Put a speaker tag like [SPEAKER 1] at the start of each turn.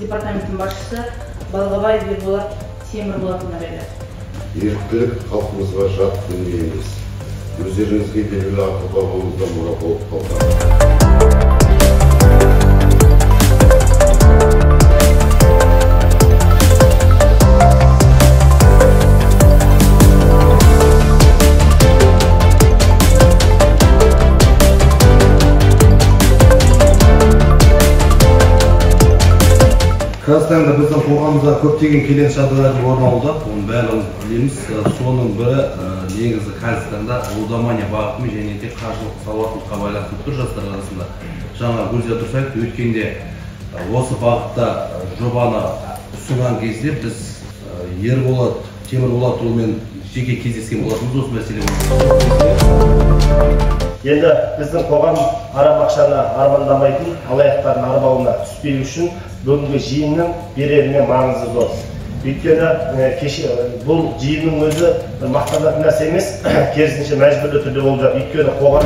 [SPEAKER 1] Департаменттің басшысы Балғабаев Ерболат Темірболатұлына беріледі.
[SPEAKER 2] Еріктілік халқымызға жат дүние емес. Өздеріңізге белгілі ата-бабамыздан мұра болып қалған.
[SPEAKER 3] Қазіргі таңда біздің қоғамымызда көптеген келеңсіз жағдайлардың орын алуда, оның барлығын білеміз. Соның бірі негізі қазіргі таңда лудомания бағытымен және де қаржылық сауаттылыққа байланысты тұр жастар арасында. Жаңа Гүлзия дұрыс айтты, өткенде осы бағытта жобаны ұсынған кезде біз Ерболат Темірболатұлымен жеке кездескен болатынбыз осы мәселе бойынша.
[SPEAKER 4] Енді біздің қоғам арам ақшаны армандамайтын алаяқтардың арбауына түспеу үшін бүгінгі жиынның береріне маңызы зор. Өйткені кеше бұл жиынның өзі бір мақтанатын нәрсе емес, керісінше мәжбүрлі түрде болып жатыр. Өйткені қоғам